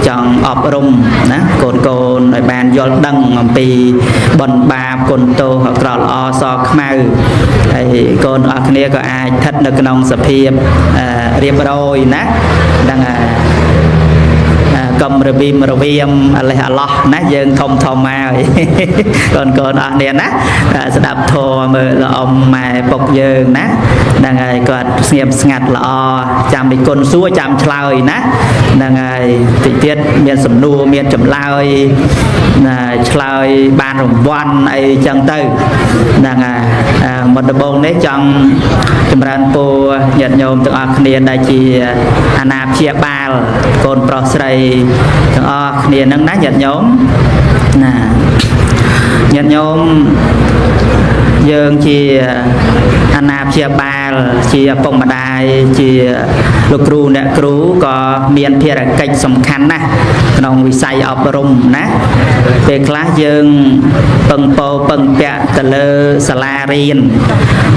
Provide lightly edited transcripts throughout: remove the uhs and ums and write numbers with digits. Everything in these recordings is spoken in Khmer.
ចង់អប់រំណាកូនកូនឲ្យបានយល់ដឹងអំពីបុណ្យបាបគុណទោសអាក្រក់ល្អសខ្មៅហើយកូនអស់គ្នាក៏អាចស្ថិតនៅក្នុងសភាពរៀបរយណាដឹងកុំរបៀមរវាមអលេះអឡោះណាយើងធំធំមក កូនកូនអស់គ្នាណាស្ដាប់ធម៌មើលល្អំម៉ែពុកយើងណាហ្នឹងហើយគាត់ស្ងៀមស្ងាត់ល្អចាំពីគុណសួរចាំឆ្លើយណាហ្នឹងហើយតិចទៀតមានសំណួរមានចម្លើយណាឆ្លើយបានរង្វាន់អីចឹងទៅហ្នឹងហើយមុនដំបូងនេះចង់ចម្រើនពរញាតិញោមទាំងអស់គ្នាដែលជាអាណាព្យាបាលកូនប្រុសស្រីទាំងអស់គ្នាហ្នឹងណាញាតិញោមណាញាតិញោមយើងជាអាណាព្យាបាលជាឪពុកម្ដាយជាលោកគ្រូអ្នកគ្រូក៏មានភារកិច្ចសំខាន់ណាស់ក្នុងវិស័យអប់រំណាពេលខ្លះយើងពឹងពោពឹងពាក់ទៅលើសាលារៀន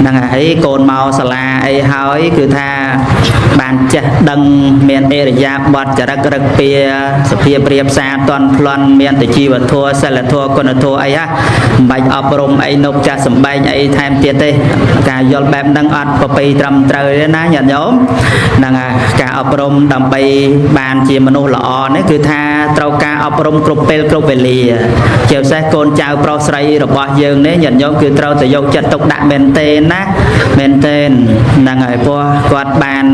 ហ្នឹងហើយកូនមកសាលាអីហើយគឺថាបានចេះដឹងមានអរិយាបថចរិតរឹកពាសភាពរៀបសារតន់ប្លន់មានតជីវធម៌សិលធម៌គុណធម៌អីហ่ะមិនបាច់អប់រំអីនុកចាស់សំបែងអីថែមទៀតទេការយល់បែបហ្នឹងអត់ប្រពៃត្រឹមត្រូវទេណាញាតិញោមហ្នឹងហើយការអប់រំដើម្បីបានជាមនុស្សល្អនេះគឺថាត្រូវការអប់រំគ្រប់ពេលគ្រប់វេលាជាពិសេសកូនចៅប្រុសស្រីរបស់យើងនេះញាតិញោមគឺត្រូវតែយកចិត្តទុកដាក់មែនទែនណាមែនទែនហ្នឹងហើយព្រោះគាត់បាន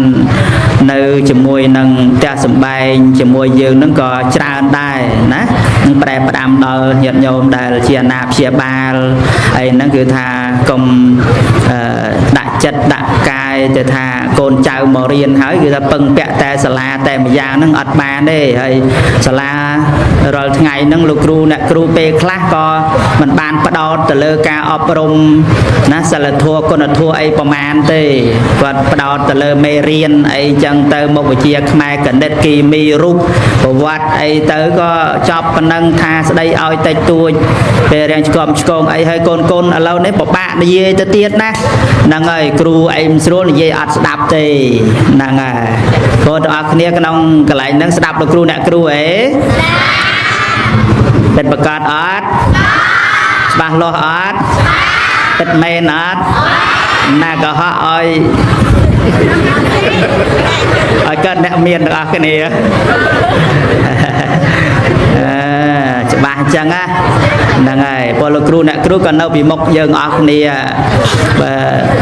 នៅជាមួយនឹងផ្ទះសម្បែងជាមួយយើងនឹងក៏ច្រើនដែរណានឹងប្រែផ្ដាំដល់ញាតិញោមដែលជាអាណាព្យាបាលអីហ្នឹងគឺថាកុំដាក់ចិត្តដាក់កាយទៅថាកូនចៅមករៀនហើយគឺថាពឹងពាក់តែសាលាតែម្យ៉ាងហ្នឹងអត់បានទេហើយសាលារាល់ថ្ងៃហ្នឹងលោកគ្រូអ្នកគ្រូពេលខ្លះក៏មិនបានផ្ដោតទៅលើការអប់រំណាសិលធម៌គុណធម៌អីប្រមាណទេគាត់ផ្ដោតទៅលើមេរៀនអីចឹងទៅមុខវិជ្ជាខ្មែរគណិតគីមីរូបប្រវត្តិអីទៅក៏ចប់ប៉ុណ្ណឹងថាស្ដីឲ្យតិចតួចពេលរៀងឆ្កំឆ្កងអីហើយកូនកូនឥឡូវនេះពិបាកនិយាយទៅទៀតណាហ្នឹងហើយគ្រូអីមិនស្រួលនិយាយអត់ស្ដាប់ទេហ្នឹងហើយកូនទាំងអស់គ្នាក្នុងកន្លែងហ្នឹងស្ដាប់លោកគ្រូអ្នកគ្រូអេពិតប្រកបអត់ច្បាស់លាស់អត់ពិតមែនអត់ណាកុហកឲ្យឲ្យកើតអ្នកមានទាំងអស់គ្នាអឺច្បាស់អញ្ចឹងណាហ្នឹងហើយពលលោកគ្រូអ្នកគ្រូក៏នៅពីមុខយើងអស់គ្នាបើ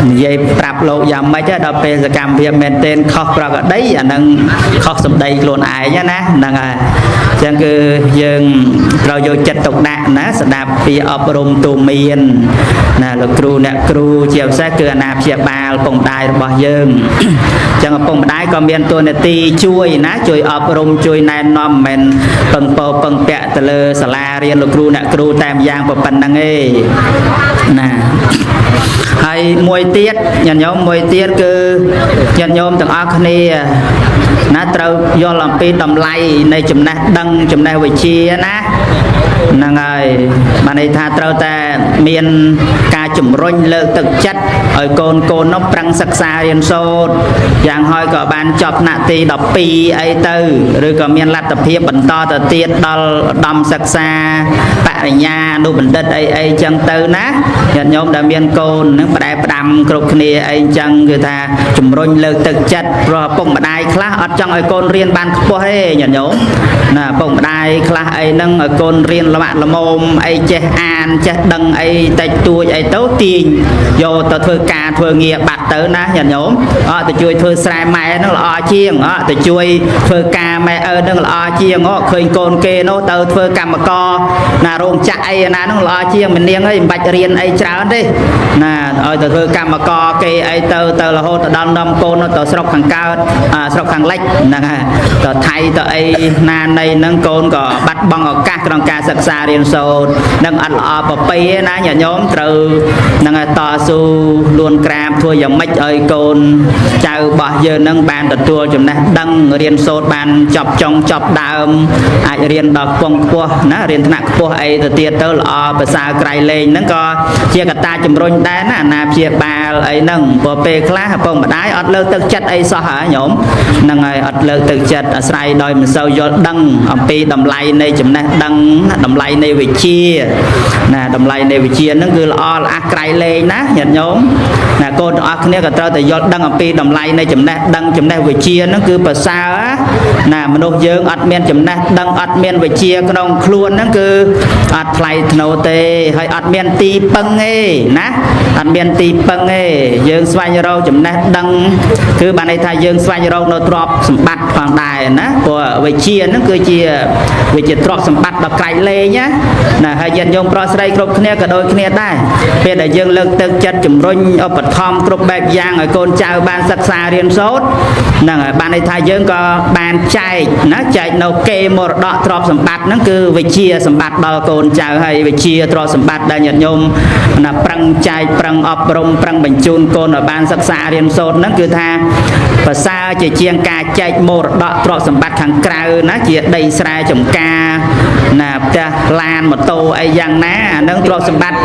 និយាយប្រាប់លោកយ៉ាងម៉េចដល់ពេលសកម្មភាពមែនទែនខុសប្រក្រតីអាហ្នឹងខុសសម្ដីខ្លួនឯងណាហ្នឹងហើយអញ្ចឹងគឺយើងត្រូវយកចិត្តទុកដាក់ណាស្ដាប់ពីអប់រំទូមានណាលោកគ្រូអ្នកគ្រូជាពិសេសគឺអាណាព្យាបាលពងដាយរបស់យើងអញ្ចឹងឪពុកម្ដាយក៏មានតួនាទីជួយណាជួយអប់រំជួយណែនាំមិនមែនពឹងពោពឹងពាក់ទៅលើសាលារៀនលោកគ្រូអ្នកគ្រូតែម្យ៉ាងប៉ុណ្្នឹងឯងណាហើយមួយទៀតញាតិញោមមួយទៀតគឺញាតិញោមទាំងអស់គ្នាណាត្រូវយល់អំពីតម្លៃនៃចំណេះដឹងចំណេះវិជ្ជាណាហ្នឹងហើយបានន័យថាត្រូវតែមានការជំរុញលើកទឹកចិត្តឲ្យកូនកូននោះប្រឹងសិក្សារៀនសូត្រយ៉ាងហើយក៏បានចប់ថ្នាក់ទី12អីទៅឬក៏មានលទ្ធភាពបន្តទៅទៀតដល់ឧត្តមសិក្សាបរិញ្ញាអនុបណ្ឌិតអីអីចឹងទៅណាញាតិញោមដែលមានកូននឹងផ្ដែផ្ដាំគ្រប់គ្នាអីចឹងគឺថាជំរុញលើកទឹកចិត្តព្រោះឪពុកម្ដាយខ្លះអត់ចង់ឲ្យកូនរៀនបានខ្ពស់ទេញាតិញោមណាឪពុកម្ដាយខ្លះអីហ្នឹងឲ្យកូនរៀនល្បាក់ល្មមអីចេះអានចេះដឹងអីតិចតួចអីទៅទាញយកទៅធ្វើការធ្វើងារបាត់ទៅណាញាតិញោមអត់ទៅជួយធ្វើស្រែម៉ែហ្នឹងល្អជាងអត់ទៅជួយធ្វើការម៉ែឪហ្នឹងល្អជាងអឃើញកូនគេនោះទៅធ្វើកម្មករណារោងចក្រអីណាហ្នឹងល្អជាងមិននាងអីមិនបាច់រៀនអីច្រើនទេណាឲ្យទៅធ្វើកម្មករគេអីទៅទៅរហូតទៅដល់នាំកូនទៅស្រុកខាងកើតស្រុកខាងលិចហ្នឹងហើយទៅថៃទៅអីណានៃហ្នឹងកូនក៏បាត់បង់ឱកាសក្នុងការសិក្សារៀនសូត្រនឹងអត់ល្អប្រពៃទេណាញាតិញោមត្រូវនឹងតស៊ូលួនក្រាបធ្វើយ៉ាងម៉េចឲ្យកូនចៅរបស់យើងនឹងបានទទួលចំណេះដឹងរៀនសូត្របានចប់ចុងចប់ដើមអាចរៀនដល់ខ្ពង់ខ្ពស់ណារៀនថ្នាក់ខ្ពស់អីទៅទៀតទៅល្អប្រសើរក្រៃលែងហ្នឹងក៏ជាកត្តាជំរុញដែរណាអាណាព្យាបាល អីហ្នឹងព្រោះពេលខ្លះឪពុកម្ដាយអត់លើកទឹកចិត្តអីសោះហ៎ញោមហ្នឹងហើយអត់លើកទឹកចិត្តអាស្រ័យដោយមិនសូវយល់ដឹងអំពីតម្លៃនៃចំណេះដឹងតម្លៃនៃវិជ្ជាណាតម្លៃនៃវិជ្ជាហ្នឹងគឺល្អល្អះក្រៃលែងណាញាតិញោមណាកូនទាំងអស់គ្នាក៏ត្រូវតែយល់ដឹងអំពីតម្លៃនៃចំណេះដឹងចំណេះវិជ្ជាហ្នឹងគឺប្រសើរណាមនុស្សយើងអត់មានចំណេះដឹងអត់មានវិជ្ជាក្នុងខ្លួនហ្នឹងគឺអត់ថ្លៃថ្នូរទេហើយអត់មានទីពឹងទេណាអត់មានទីពឹងទេយើងស្វែងរកចំណេះដឹងគឺបានន័យថាយើងស្វែងរកនៅទ្រព្យសម្បត្តិផងដែរណាព្រោះវិជ្ជាហ្នឹងគឺជាវាជាទ្រព្យសម្បត្តិដ៏ក្រៃលែងណាណាហើយញាតិញោមប្រុសស្រីគ្រប់គ្នាក៏ដូចគ្នាដែរពេលដែលយើងលើកទឹកចិត្តជំរុញឧបត្ថម្ភគ្រប់បែបយ៉ាងឲ្យកូនចៅបានសិក្សារៀនសូត្រហ្នឹងហើយបានន័យថាយើងក៏បានចែកណាចែកនៅគេមរតកទ្រព្យសម្បត្តិហ្នឹងគឺវិជ្ជាសម្បត្តិដល់កូនចៅហើយវិជ្ជាទ្រព្យសម្បត្តិដែលញាតិញោមណាប្រឹងចែកប្រឹងអប់រំប្រឹងបញ្ជូនកូនឲ្យបានសិក្សារៀនសូត្រហ្នឹងគឺថាប្រសើរជាជាងការចែកមរតកទ្រព្យសម្បត្តិខាងក្រៅណាជាដីស្រែចម្ការណាផ្ទះឡានម៉ូតូអីយ៉ាងណាអាហ្នឹងទ្រព្យសម្បត្តិ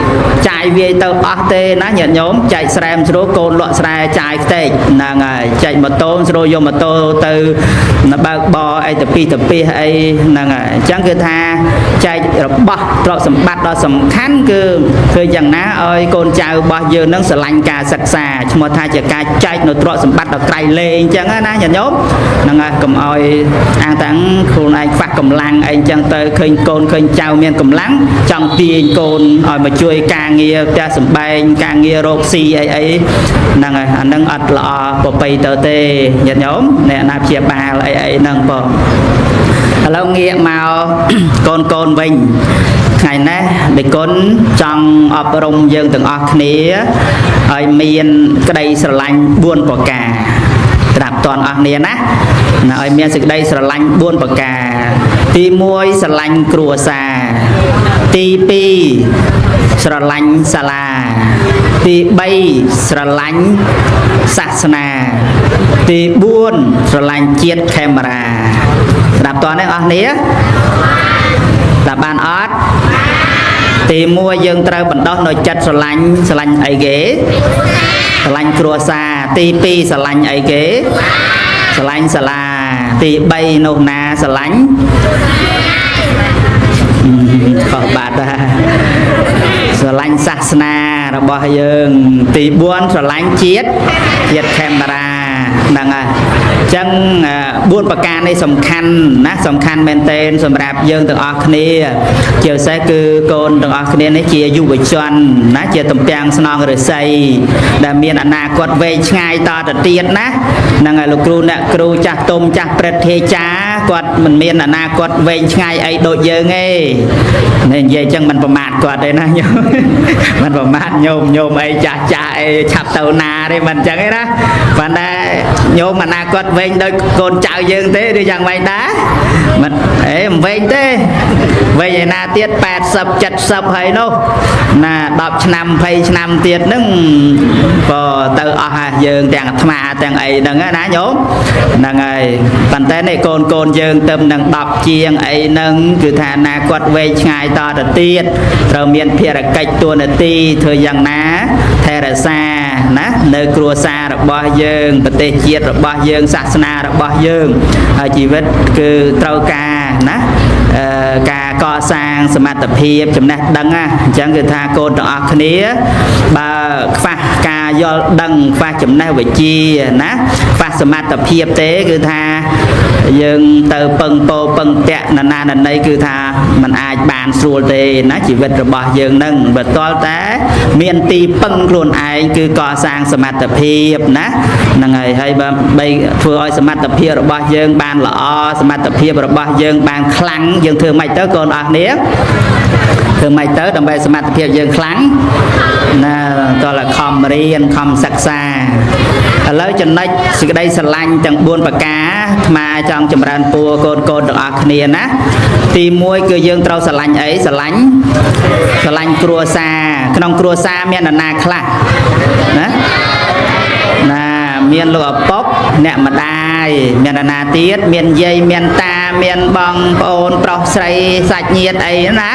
ចាយវាយទៅអស់ទេណាញាតិញោមចែកស្រែមិនស្រួលកូនលក់ស្រែចាយខ្ទេចហ្នឹងហើយចែកម៉ូតូស្រួលយកម៉ូតូទៅបើកបរអីទៅពីទៅពីអីហ្នឹងហើយអញ្ចឹងគឺថាចែករបស់ទ្រព្យសម្បត្តិដ៏សំខាន់គឺគឺយ៉ាងណាឲ្យកូនចៅរបស់យើងនឹងស្រឡាញ់ការសិក្សាឈ្មោះថាជាការចែកនៅទ្រព្យសម្បត្តិដ៏ក្រៃលែងអញ្ចឹងណាញាតិញោមហ្នឹងហើយកុំឲ្យអាងតាំងខ្លួនឯងខ្វះកម្លាំងអីអញ្ចឹងទៅឃើញកូនឃើញចៅមានកម្លាំងចង់ទាញកូនឲ្យមកជួយការងារផ្ទះសម្បែងការងាររកស៊ីអីអីហ្នឹងហើយអាហ្នឹងអត់ល្អប្រពៃទៅទេញាតិញោមអ្នកណាព្យាបាលអីអីហ្នឹងបងឥឡូវងាកមកកូនកូនវិញថ្ងៃនេះបេគុណចង់អប់រំយើងទាំងអស់គ្នាឲ្យមានក្តីស្រឡាញ់4ប្រការត្រាប់តនអស់គ្នាណាណាឲ្យមានសេចក្តីស្រឡាញ់4ប្រការទី1ស្រឡាញ់គ្រួសារទី2ស្រឡាញ់សាលាទី3ស្រឡាញ់សាសនាទី4ស្រឡាញ់ជាតិខេមរាស្ដាប់តនេះអស់គ្នាស្ដាប់បានអត់ទី1យើងត្រូវបណ្ដោះនៅចិត្តស្រឡាញ់ស្រឡាញ់អីគេស្រឡាញ់គ្រួសារទី2ស្រឡាញ់អីគេស្រឡាញ់សាលាទី3នោះណាស្រឡាញ់ខុសបាត់ដែរស្រឡាញ់សាសនារបស់យើងទី4ស្រឡាញ់ជាតិជាតិខេមរាហ្នឹងហើយអញ្ចឹង4ប្រការនេះសំខាន់ណាសំខាន់មែនទែនសម្រាប់យើងទាំងអស់គ្នាជាពិសេសគឺកូនទាំងអស់គ្នានេះជាយុវជនណាជាតំពាំងស្នងឫស្សីដែលមានអនាគតវែងឆ្ងាយតទៅទៀតណាហ្នឹងហើយលោកគ្រូអ្នកគ្រូចាស់ទុំចាស់ព្រឹទ្ធាចារ្យគាត់មិនមានអនាគតវែងឆ្ងាយអីដូចយើងទេនេះនិយាយអញ្ចឹងមិនប្រមាថគាត់ទេណាញោមមិនប្រមាថញោមញោមអីចាស់ចាស់អីឆាប់ទៅណាទេមិនអញ្ចឹងទេណាប៉ុន្តែញោមអនាគតវែងដូចកូនចៅយើងទេឬយ៉ាងម៉េចដែរមិនអេមិនវែងទេវែងឯណាទៀត80 70ហើយនោះណា10ឆ្នាំ20ឆ្នាំទៀតហ្នឹងក៏ទៅអស់ហើយយើងទាំងអាត្មាទាំងអីហ្នឹងណាញោមហ្នឹងហើយប៉ុន្តែនេះកូនកូនយើងទៅនឹង10ជាងអីហ្នឹងគឺថាអនាគតវែងឆ្ងាយតទៅទៀតត្រូវមានភារកិច្ចតួនាទីធ្វើយ៉ាងណាថែរក្សាណានៅគ្រួសាររបស់យើងប្រទេសជាតិរបស់យើងសាសនារបស់យើងហើយជីវិតគឺត្រូវការណាការកសាងសមត្ថភាពចំណេះដឹងណាអញ្ចឹងគឺថាកូនទាំងអស់គ្នាបើខ្វះការយល់ដឹងខ្វះចំណេះវិជ្ជាណាខ្វះសមត្ថភាពទេគឺថាយើងទៅពឹងពោពឹងតាក់នណានណីគឺថាมันអាចបានស្រួលទេណាជីវិតរបស់យើងនឹងបើតល់តែមានទីពឹងខ្លួនឯងគឺកសាងសមត្ថភាពណាហ្នឹងហើយហើយបើបីធ្វើឲ្យសមត្ថភាពរបស់យើងបានល្អសមត្ថភាពរបស់យើងបានខ្លាំងយើងធ្វើម៉េចទៅកូនអស់គ្នាធ្វើម៉េចទៅដើម្បីសមត្ថភាពយើងខ្លាំងណាតើខំរៀនខំសិក្សាឥឡូវចំណុចសេចក្តីស្រឡាញ់ទាំង4ប្រការអាត្មាចង់ចម្រើនពរកូនកូនទាំងអស់គ្នាណាទី1គឺយើងត្រូវស្រឡាញ់អីស្រឡាញ់ស្រឡាញ់គ្រួសារក្នុងគ្រួសារមាននរណាខ្លះណាណាមានលោកឪពុកអ្នកម្ដាយមាននរណាទៀតមានយាយមានតា មានបងប្អូនប្រុសស្រីសាច់ញាតិអីណា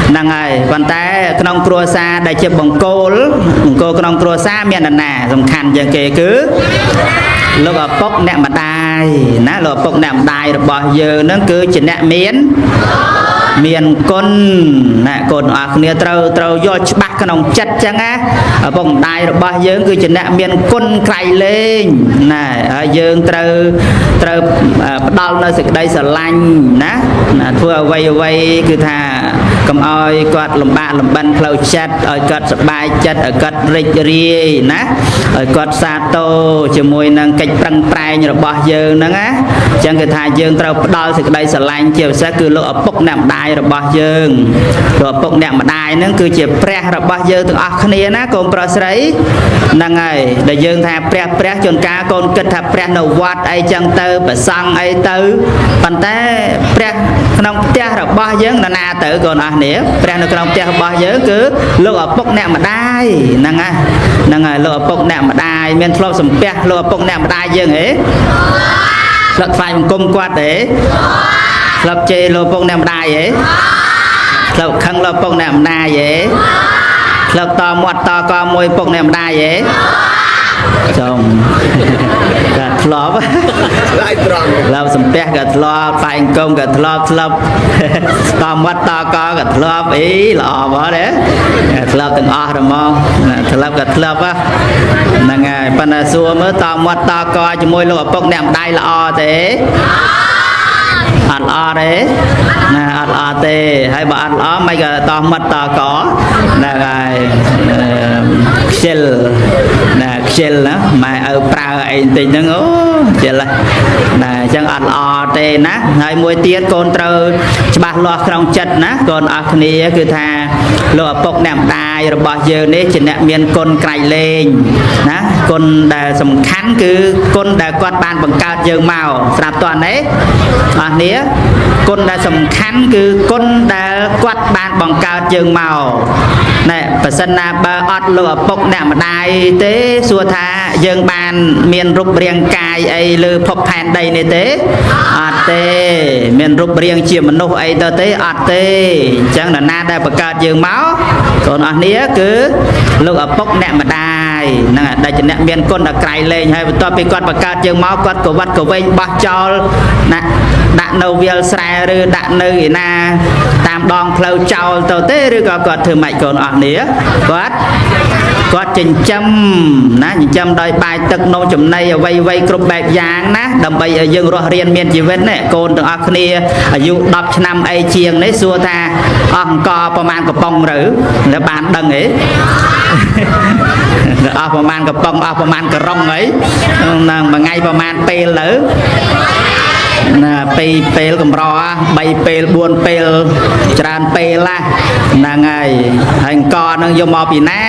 ហ្នឹងហើយប៉ុន្តែក្នុងគ្រួសារដែលជាបង្គោលបង្គោលក្នុងគ្រួសារមាននរណាសំខាន់ជាងគេគឺលោកឪពុកអ្នកម្ដាយណាលោកឪពុកអ្នកម្ដាយរបស់យើងហ្នឹងគឺជាអ្នកមានមានគុណណាកូនអស់គ្នាត្រូវត្រូវយល់ច្បាស់ក្នុងចិត្តចឹងណាឪពុកម្ដាយរបស់យើងគឺជាអ្នកមានគុណក្រៃលែងណាហើយយើងត្រូវត្រូវផ្ដល់នៅសេចក្តីស្រឡាញ់ណាណាធ្វើអ្វីអ្វីគឺថាកុំឲ្យគាត់លំបាកលំបិនផ្លូវចិត្តឲ្យគាត់សប្បាយចិត្តឲ្យគាត់រីករាយណាឲ្យគាត់សាទរជាមួយនឹងកិច្ចប្រឹងប្រែងរបស់យើងហ្នឹងណាអញ្ចឹងគឺថាយើងត្រូវផ្ដល់សេចក្តីស្រឡាញ់ជាពិសេសគឺលោកឪពុកអ្នកម្ដាយរបស់យើងលោកឪពុកអ្នកម្ដាយហ្នឹងគឺជាព្រះរបស់យើងទាំងអស់គ្នាណាកូនប្រុសស្រីហ្នឹងហើយដែលយើងថាព្រះព្រះជួនកាលកូនគិតថាព្រះនៅវត្តអីចឹងទៅប្រសង់អីទៅប៉ុន្តែព្រះក្នុងផ្ទះរបស់យើងនរណាទៅកូនអស់នេះព្រះនៅក្នុងផ្ទះរបស់យើងគឺលោកឪពុកអ្នកម្ដាយហ្នឹងហើយហ្នឹងហើយលោកឪពុកអ្នកម្ដាយមានធ្លាប់សំពះលោកឪពុកអ្នកម្ដាយយើងហ៎ធ្លាប់ថ្វាយបង្គំគាត់ទេធ្លាប់ជេរលោកឪពុកអ្នកម្ដាយហ៎ធ្លាប់ខឹងលោកឪពុកអ្នកម្ដាយហ៎ធ្លាប់តមាត់តកមួយឪពុកអ្នកម្ដាយហ៎ចុំក៏ធ្លាប់ ឆ្លើយត្រង់ ធ្លាប់សំពះក៏ធ្លាប់ថ្វាយអង្គមក៏ធ្លាប់ធ្លាប់តមាត់តកក៏ធ្លាប់អីល្អមកទេធ្លាប់ទាំងអស់ហ្មងធ្លាប់ក៏ធ្លាប់ហ្នឹងហើយប៉ុន្តែសួរមើលតមាត់តកជាមួយលោកឪពុកអ្នកម្ដាយល្អទេអត់ល្អទេណាអត់ល្អទេហើយបើអត់ល្អមិនក៏តមាត់តកហ្នឹងហើយខ្ជិលណាខ្ជិលណាម៉ែឪប្រើអីបន្តិចហ្នឹងអូខ្ជិលណាអញ្ចឹងអត់ល្អទេណាហើយមួយទៀតកូនត្រូវច្បាស់លាស់ក្នុងចិត្តណាកូនអស់គ្នាគឺថាលោកឪពុកអ្នកម្ដាយរបស់យើងនេះជាអ្នកមានគុណក្រៃលែងណាគុណដែលសំខាន់គឺគុណដែលគាត់បានបង្កើតយើងមកស្រាប់តើនេះអស់នេះគុណដែលសំខាន់គឺគុណដែលគាត់បានបង្កើតយើងមកណែបើសិនណាបើអត់លោកឪពុកអ្នកម្ដាយទេសួរថាយើងបានមានរូបរាងកាយអីលើភពផែនដីនេះទេអត់ទេមានរូបរាងជាមនុស្សអីទៅទេអត់ទេអញ្ចឹងនរណាដែលបង្កើតយើងមកកូនអស់នេះគឺលោកឪពុកអ្នកម្ដាយហ្នឹងដែលជាអ្នកមានគុណដល់ក្រៃលែងហើយបន្ទាប់ពីគាត់បង្កើតយើងមកគាត់ក៏វត្តក៏វែងបោះចោលណាដាក់នៅវាលស្រែឬដាក់នៅឯណាតាមដងផ្លូវចោលទៅទេឬក៏គាត់ធ្វើម៉េចកូនអស់នេះគាត់គាត់ចិញ្ចឹមណាចិញ្ចឹមដោយបាយទឹកនំចំណីអ្វីអ្វីគ្រប់បែបយ៉ាងណាដើម្បីឲ្យយើងរស់រានមានជីវិតណាកូនទាំងអស់គ្នាអាយុ10ឆ្នាំអីជាងនេះសួរថាអស់អង្គប្រមាណកំប៉ុងឬแล้วបានដឹងទេអស់ប្រមាណកំប៉ុងអស់ប្រមាណក្រុងអីហ្នឹងមួយថ្ងៃប្រមាណពេលទៅណា2ពេលកម្រ3ពេល4ពេលច្រើនពេលណាហ្នឹងហើយហើយអង្គហ្នឹងយកមកពីណា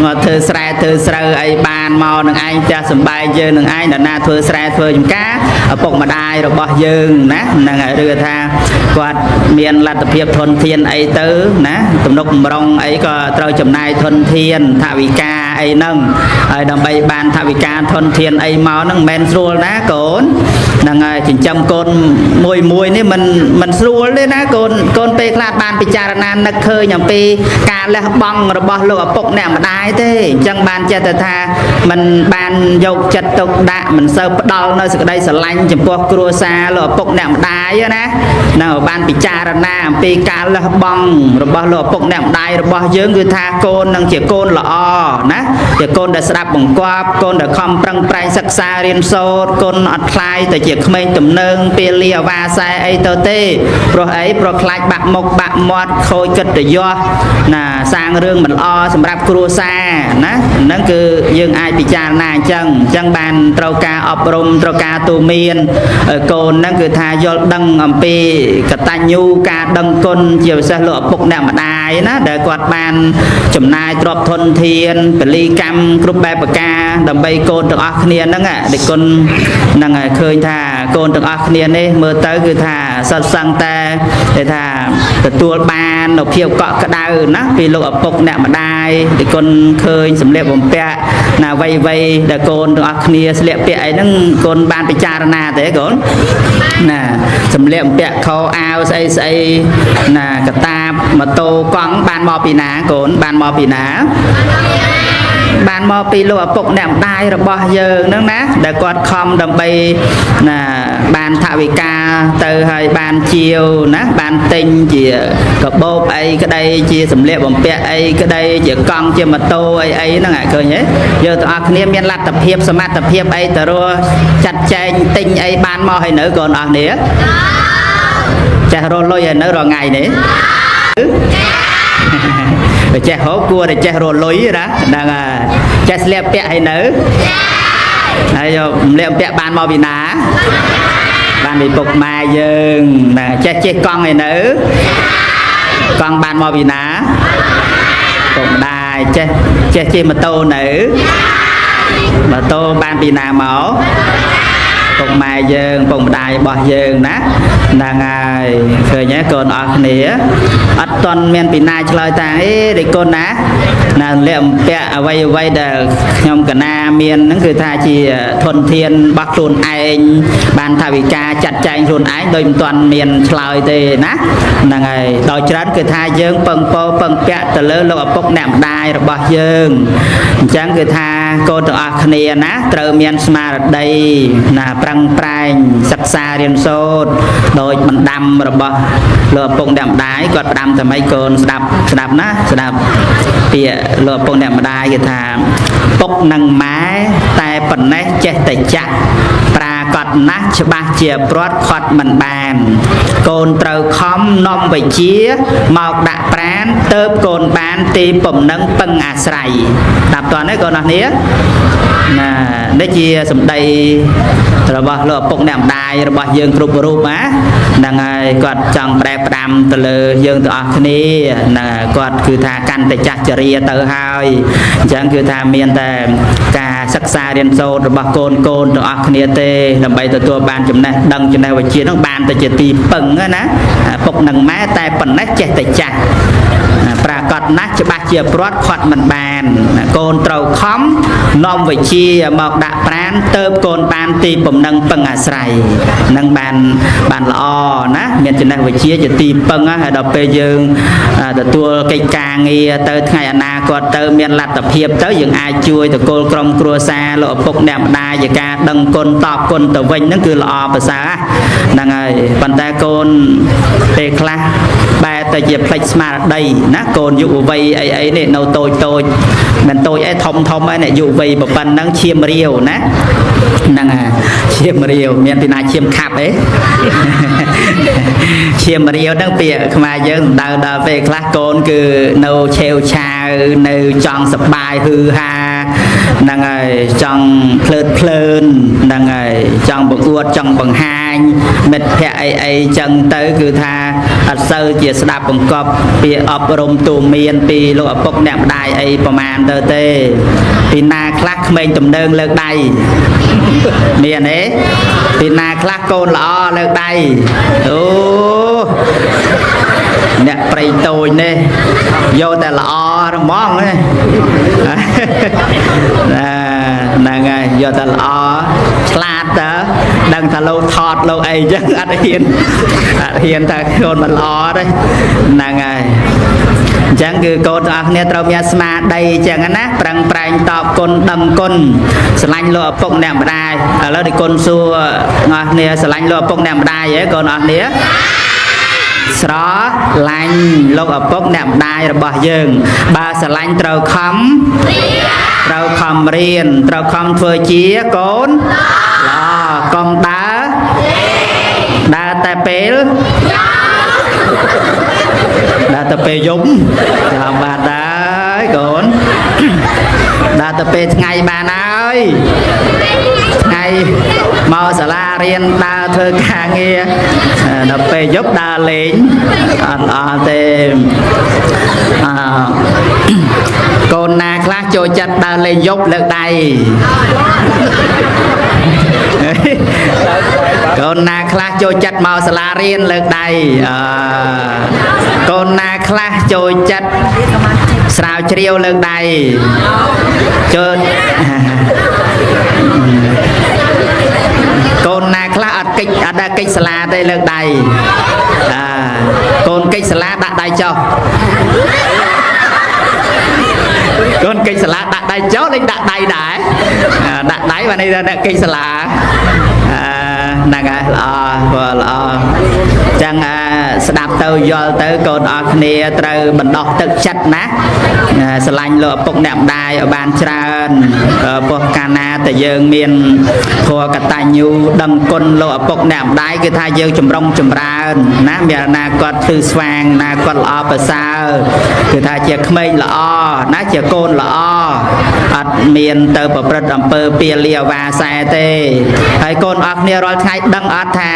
មកធ្វើស្រែធ្វើស្រូវអីបានមកនឹងឯងផ្ទះសំបែងយើងនឹងឯងដល់ណាធ្វើស្រែធ្វើចំការឪពុកម្ដាយរបស់យើងណាហ្នឹងហើយឬថាគាត់មានលទ្ធភាពធនធានអីទៅណាទំនុកបំរុងអីក៏ត្រូវចំណាយធនធានថវិកាអីហ្នឹងហើយដើម្បីបានថវិកាធនធានអីមកហ្នឹងមិនមែនស្រួលណាកូនហ្នឹងហើយចិញ្ចឹមកូនមួយមួយនេះមិនស្រួលទេណាកូនកូនពេលខ្លះបានពិចារណានឹកឃើញអំពីការលះបង់របស់លោកឪពុកអ្នកម្ដាយទេអញ្ចឹងបានចេះតែថាมันបានយកចិត្តទុកដាក់មិនសូវផ្ដល់នៅសេចក្តីស្រឡាញ់ចំពោះគ្រួសារលោកឪពុកអ្នកម្ដាយណានៅបានពិចារណាអំពីការលះបង់របស់លោកឪពុកអ្នកម្ដាយរបស់យើងគឺថាកូននឹងជាកូនល្អណាជាកូនដែលស្ដាប់បង្គាប់កូនដែលខំប្រឹងប្រែងសិក្សារៀនសូត្រកូនអត់ខ្លាយទៅជាក្មេងទំនើងពេលលាអាវ៉ាសែអីទៅទេព្រោះអីព្រោះខ្លាចបាក់មុខបាក់មាត់ខូចកិត្តិយសណាសាងរឿងមិនល្អសម្រាប់គ្រួសារណាហ្នឹងគឺយើងអាចពិចារណាអញ្ចឹងអញ្ចឹងបានត្រូវការអប់រំត្រូវការទូមានកូនហ្នឹងគឺថាយល់ដឹងអំពីកតញ្ញូការដឹងគុណជាពិសេសលោកឪពុកអ្នកម្ដាយណាដែលគាត់បានចំណាយទ្រព្យធនធានពលីកម្មគ្រប់បែបប្រការដើម្បីកូនទាំងអស់គ្នាហ្នឹងដែលគុណហ្នឹងហើយឃើញថា កូនទាំងអស់គ្នានេះមើលទៅគឺថាសត្វសឹងតែគេថាទទួលបាននូវភាពកក់ក្ដៅណាពីលោកឪពុកអ្នកម្ដាយដែលគុណឃើញសម្លៀកបំពាក់ណាវ័យវ័យដែលកូនទាំងអស់គ្នាស្លៀកពាក់អីហ្នឹងកូនបានពិចារណាទេកូនណាសម្លៀកបំពាក់ខោអាវស្អីស្អីណាកតាបម៉ូតូកង់បានមកពីណាកូនបានមកពីណាបានមកពីលោកឪពុកអ្នកម្ដាយរបស់យើងហ្នឹងណាដែលគាត់ខំដើម្បីណាបានថវិកាទៅហើយបានជាវណាបានទិញជាកាបូបអីក្តីជាសម្លៀកបំពាក់អីក្តីជាកង់ជាម៉ូតូអីអីហ្នឹងឃើញទេយើងទាំងអស់គ្នាមានលទ្ធភាពសមត្ថភាពអីទៅរស់ចាត់ចែងទិញអីបានមកហើយនៅកូនអស់គ្នាចេះរស់លុយហើយនៅរាល់ថ្ងៃនេះបើចេះហូបគួរតែចេះរលុយណាហ្នឹងហើយចេះស្លៀកពាក់ហើយនៅហើយយកសម្លៀកពាក់បានមកពីណាបានពីពុកម៉ែយើងណាចេះជិះកង់ហើយនៅកង់បានមកពីណាពុកម្ដាយចេះចេះជិះម៉ូតូនៅម៉ូតូបានពីណាមកពុកម៉ែយើងពុកម្ដាយរបស់យើងណាហ្នឹងហើយឃើញទេកូនអស់គ្នាអត់ទាន់មានពីណាឆ្លើយថាអេរិគុណណាណាលាក់អំពាក់អ្វីអ្វីដែលខ្ញុំកណាមានហ្នឹងគឺថាជាធនធានរបស់ខ្លួនឯងបានថវិកាចាត់ចែងខ្លួនឯងដោយមិនទាន់មានឆ្លើយទេណាហ្នឹងហើយដោយច្រើនគឺថាយើងពឹងពោពឹងពាក់ទៅលើលោកឪពុកអ្នកម្ដាយរបស់យើងអញ្ចឹងគឺថាកូនទាំងអស់គ្នាណាត្រូវមានស្មារតីណាប្រឹងប្រែងសិក្សារៀនសូត្រដោយបណ្ដាំរបស់លោកឪពុកអ្នកម្ដាយគាត់ផ្ដាំតែម៉េចកូនស្ដាប់ស្ដាប់ណាស្ដាប់ពាក្យលោកឪពុកអ្នកម្ដាយគេថាពុកនិងម៉ែតែប៉ុណ្ណេះចេះតែចាស់ប្រាកដណាស់ច្បាស់ជាព្រាត់ខាត់មិនបានកូនត្រូវខំនាំវិជាមកដាក់ប្រានទៅកូនបានទីបំណឹងពឹងអាស្រ័យស្ដាប់តើនេះកូនអស់នេះណានេះជាសម្ដីរបស់លោកឪពុកអ្នកម្ដាយរបស់យើងគ្រប់រូបណាហ្នឹងហើយគាត់ចង់ប្រែផ្ដាំទៅលើយើងទាំងអស់គ្នាហ្នឹងគាត់គឺថាកាន់តែចាស់ជរាទៅហើយអញ្ចឹងគឺថាមានតែការសិក្សារៀនសូត្ររបស់កូនកូនទាំងអស់គ្នាទេដើម្បីទទួលបានចំណេះដឹងចំណេះវិជ្ជាហ្នឹងបានទៅជាទីពឹងណាពុកនិងម៉ែតែប៉ុណ្ណេះចេះតែចាស់ប្រាកដណាស់ច្បាស់ជាព្រាត់ខាត់មិនបានកូនត្រូវខំនាំវិជាមកដាក់ប្រានទៅកូនបានទីបំណឹងពឹងអាស្រ័យនឹងបានបានល្អណាមានចំណេះវិជ្ជាជាទីពឹងហើយដល់ពេលយើងទទួលកិច្ចការងារទៅថ្ងៃអនាគតទៅមានលទ្ធភាពទៅយើងអាចជួយតកូលក្រុមគ្រួសារលោកឪពុកអ្នកម្ដាយជាការដឹងគុណតបគុណទៅវិញហ្នឹងគឺល្អប្រសើរហ្នឹងហើយប៉ុន្តែកូនពេលខ្លះបែរទៅជាផ្លិចស្មារតីណាកូនយុវវ័យអីអីនេះនៅតូចតូចមិនតូចអីធំធំហើយអ្នកយុវវ័យប៉ុណ្ណឹងឈាមរាវណាហ្នឹងហើយឈាមរាវមានពីណាឈាមខាប់អីឈាមរាវហ្នឹងពាក្យខ្មែរយើងសំដៅដល់ពេលខ្លះកូនគឺនៅឆេវឆាវនៅចង់សបាយហឺហាហ្នឹងហើយចង់ភ្លើតភ្លើនហ្នឹងហើយចង់បង្អួតចង់បង្ហាញមិត្តភ័ក្តិអីអីចឹងទៅគឺថាអត់សូវជាស្ដាប់បង្កប់ពាក្យអប់រំទូមានពីលោកឪពុកអ្នកម្ដាយអីប្រមាណទៅទេពីណាខ្លះក្មេងទំនើងលើកដៃមានទេពីណាខ្លះកូនល្អលើកដៃអូអ្នកប្រៃតូចនេះយកតែល្អហ្មងណាហ្នឹងហើយយកតែល្អឆ្លាតតើដឹងថាលោកថតលោកអីចឹងអត់ហ៊ានអត់ហ៊ានថាកូនមិនល្អទេហ្នឹងហើយអញ្ចឹងគឺកូនទាំងអស់គ្នាត្រូវមានស្មារតីអញ្ចឹងណាប្រឹងប្រែងតបគុណដឹងគុណស្រឡាញ់លោកឪពុកអ្នកម្ដាយឥឡូវនេះគុណសួរទាំងអស់គ្នាស្រឡាញ់លោកឪពុកអ្នកម្ដាយហ៎កូនអស់គ្នាស្រឡាញ់លោកឪពុកអ្នកម្ដាយរបស់យើងបើស្រឡាញ់ត្រូវខំត្រូវខំរៀនត្រូវខំធ្វើជាកូនល្អកុំដើរដើរតែពេលដើរតែពេលយំចាំបាទហើយកូនដើរតែពេលថ្ងៃបានហើយថ្ងៃមកសាលារៀនដើរធ្វើការងារដល់ពេលយប់ដើរលេងអត់ល្អទេអឺកូនណាខ្លះចូលចិត្តដើរលេងយប់លើកដៃ កូនណាខ្លះចូលចិត្តមកសាលារៀនលើកដៃអឺកូនណាខ្លះចូលចិត្តស្រាវជ្រាវលើកដៃចូលកូនណាខ្លះអត់កិច្ចអត់ដែរកិច្ចសាលាទេលើកដៃអាកូនកិច្ចសាលាដាក់ដៃចុះកូនកិច្ចសាលាដាក់ដៃចុះលេងដាក់ដៃដែរដាក់ដៃបាទនេះដាក់កិច្ចសាលាហ្នឹងហើយល្អព្រោះល្អចឹងស្ដាប់ទៅយល់ទៅកូនអស់គ្នាត្រូវបណ្ដោះទឹកចិត្តណាស្រឡាញ់លោកឪពុកអ្នកម្ដាយឲ្យបានច្រើនព្រោះកាលណាតែយើងមានធម៌កតញ្ញូដឹងគុណលោកឪពុកអ្នកម្ដាយគឺថាយើងចម្រុងចម្រើនណាមានណាគាត់ភ្លឺស្វាងណាគាត់ល្អប្រសើរគឺថាជាក្មេងល្អណាជាកូនល្អអត់មានទៅប្រព្រឹត្តអំពើពាលាវាសែទេហើយកូនអស់គ្នារាល់ថ្ងៃដឹងអត់ថា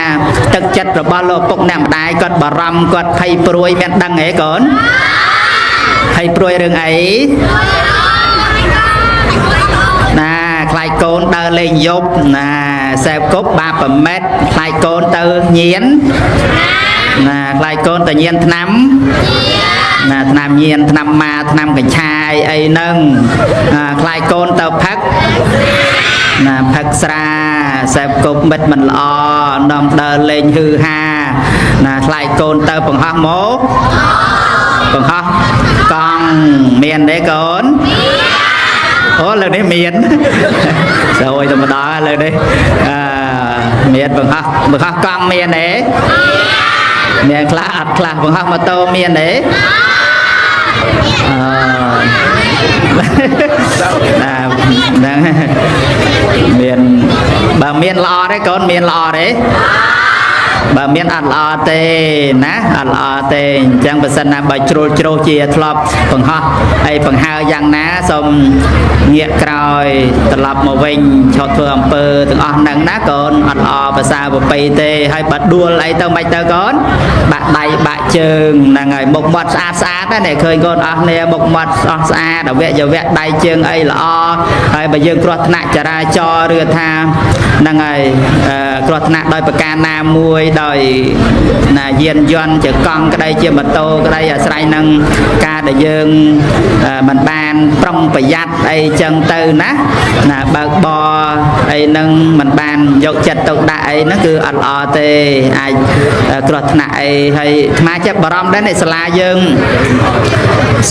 ទឹកចិត្តរបស់លោកឪពុកអ្នកម្ដាយគាត់បារម្ភគាត់ភ័យព្រួយមានដឹងហ៎កូនភ័យព្រួយរឿងអីណាខ្លាចកូនដើរលេងយប់ណាសេពគប់បាប្រមេតខ្លាចកូនទៅញៀនណាខ្លាចកូនទៅញៀនថ្នាំណាថ្នាំញៀនថ្នាំម៉ាថ្នាំកញ្ឆាយអីហ្នឹងខ្លាចកូនទៅផឹកណាផឹកស្រាសេពគប់មិត្តមិនល្អនាំដើរលេងហឺហាណាខ្លាចកូនទៅបង្ហោះមកបង្ហោះកង់មានទេកូនអូលើនេះមានសួយតែម្ដងលើនេះអឺមានបង្ហោះបង្ហោះកង់មានទេមានខ្លះអត់ខ្លះបង្ហោះម៉ូតូមានទេអឺណាហ្នឹងមានបើមានល្អទេកូនមានល្អទេបើមានអត់ល្អទេណាអត់ល្អទេអញ្ចឹងបើសិនណាបើជ្រុលជ្រោះជាធ្លាប់បង្ហោះហើយបង្ហើយ៉ាងណាសូមងាកក្រោយត្រឡប់មកវិញឈប់ធ្វើអំពើទាំងអស់ហ្នឹងណាកូនអត់ល្អភាសាប្រពៃទេហើយបើដួលអីទៅមិនទៅកូនបាក់ដៃបាក់ជើងហ្នឹងហើយមុខមាត់ស្អាតស្អាតណាឃើញកូនអស់គ្នាមុខមាត់អស់ស្អាតអវយវៈដៃជើងអីល្អហើយបើយើងគ្រោះថ្នាក់ចរាចរណ៍ឬថាហ្នឹងហើយគ្រោះថ្នាក់ដោយប្រការណាមួយដោយណាយានយន្តជាកង់ក្តីជាម៉ូតូក្តីអាស្រ័យនឹងការដែលយើងមិនបានប្រុងប្រយ័ត្នអីចឹងទៅណាណាបើកបរអីនឹងមិនបានយកចិត្តទុកដាក់អីហ្នឹងគឺអត់ល្អទេអាចគ្រោះថ្នាក់អីហើយអាត្មាចេះបារម្ភដែរនេះសាលាយើង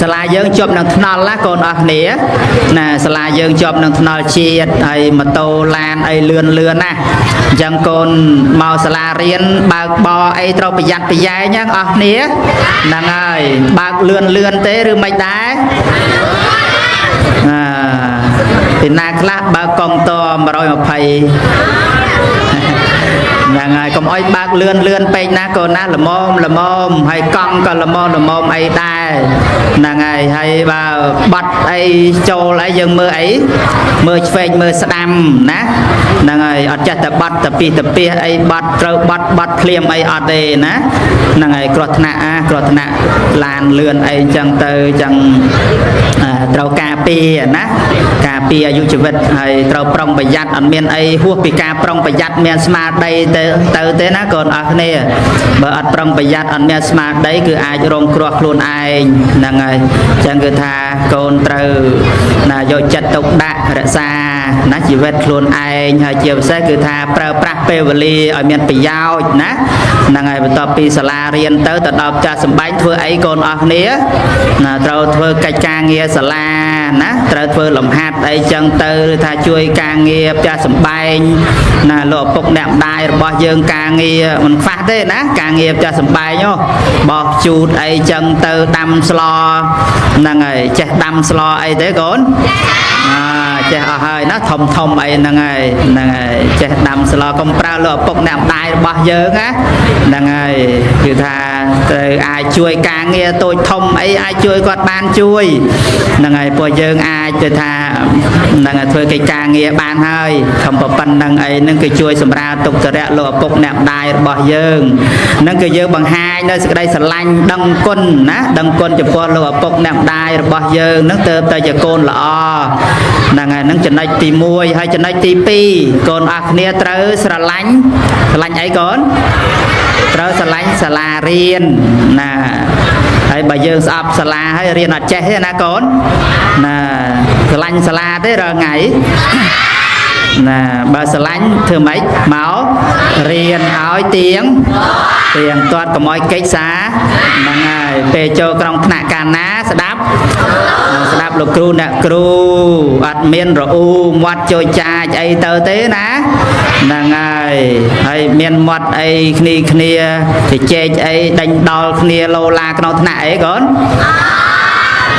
សាលាយើងជាប់នឹងថ្នល់ណាកូនអស់គ្នាណាសាលាយើងជាប់នឹងថ្នល់ជាតិហើយម៉ូតូឡានអីលឿនលឿនណាអញ្ចឹងកូនមកសាលារៀនបើកបរអីត្រូវប្រយ័ត្នប្រយែងណាអស់គ្នាហ្នឹងហើយបើកលឿនលឿនទេឬមិនដែរអាពីណាខ្លះបើកកង់ត120ហ្នឹងហើយកុំអោយបើកលឿនលឿនពេកណាកូនណាល្មមល្មមហើយកង់ក៏ល្មមល្មមអីដែរហ្នឹងហើយហើយបើបាត់អីចូលអីយើងមើលអីមើលឆ្វេងមើលស្ដាំណាហ្នឹងហើយអត់ចេះតែបាត់តពីតពីអីបាត់ត្រូវបាត់បាត់ភ្លាមអីអត់ទេណាហ្នឹងហើយគ្រោះថ្នាក់អាគ្រោះថ្នាក់ឡានលឿនអីចឹងទៅចឹងត្រូវការពារណាការពារអាយុជីវិតហើយត្រូវប្រុងប្រយ័ត្នអត់មានអីហួសពីការប្រុងប្រយ័ត្នមានស្មារតីទៅទៅទេណាកូនអស់គ្នាបើអត់ប្រុងប្រយ័ត្នអត់មានស្មារតីគឺអាចរងគ្រោះខ្លួនឯងហ្នឹងហើយចឹងគឺថាកូនត្រូវណាយកចិត្តទុកដាក់រក្សាណាជីវិតខ្លួនឯងហើយជាពិសេសគឺថាប្រើប្រាស់ពេលវេលាឲ្យមានប្រយោជន៍ណាហ្នឹងហើយបន្ទាប់ពីសាលារៀនទៅទៅដល់ផ្ទះសម្បែងធ្វើអីកូនអស់គ្នាណាត្រូវធ្វើកិច្ចការងារសាលាណាត្រូវធ្វើលំហាត់អីចឹងទៅឬថាជួយការងារផ្ទះសម្បែងណាលោកឪពុកអ្នកម្ដាយរបស់យើងការងារមិនខ្វះទេណាការងារផ្ទះសម្បែងហ៎បោះជូតអីចឹងទៅដាំស្លហ្នឹងហើយចេះដាំស្លអីទេកូនចេះអស់ហើយណាធំធំអីហ្នឹងហើយហ្នឹងហើយចេះដាំស្លកុំប្រើលោកឪពុកអ្នកម្ដាយរបស់យើងណាហ្នឹងហើយគឺថា ត្រូវអាចជួយការងារតូចធំអីអាចជួយគាត់បានជួយហ្នឹងហើយពួកយើងអាចទៅថាហ្នឹងហើយធ្វើកិច្ចការងារបានហើយខំប៉ុណ្្នឹងអីហ្នឹងគឺជួយសម្រាលទុក្ខធរៈលោកឪពុកអ្នកម្ដាយរបស់យើងហ្នឹងគឺយើងបង្ហាញនៅសេចក្តីស្រឡាញ់ដឹងគុណណាដឹងគុណចំពោះលោកឪពុកអ្នកម្ដាយរបស់យើងហ្នឹងទៅទៅជាកូនល្អហ្នឹងហើយហ្នឹងចំណុចទី1ហើយចំណុចទី2កូនអស់គ្នាត្រូវស្រឡាញ់ស្រឡាញ់អីកូនត្រូវស្រឡាញ់សាលារៀនណាហើយបើយើងស្អប់សាលាហើយរៀនអត់ចេះទេណាកូនណាស្រឡាញ់សាលាទេរាល់ថ្ងៃណាបើស្រឡាញ់ធ្វើម៉េចមករៀនឲ្យទៀងទៀងទាត់កុំឲ្យកិច្ចសាហ្នឹងហើយពេលចូលក្នុងថ្នាក់កាលណាស្ដាប់ស្ដាប់លោកគ្រូអ្នកគ្រូអត់មានរអ៊ូមាត់ចូលចាចអីទៅទេណាហ្នឹងហើយហើយមានមាត់អីគ្នាគ្នាជជែកអីដេញដោលគ្នាលោឡាក្នុងថ្នាក់អីកូន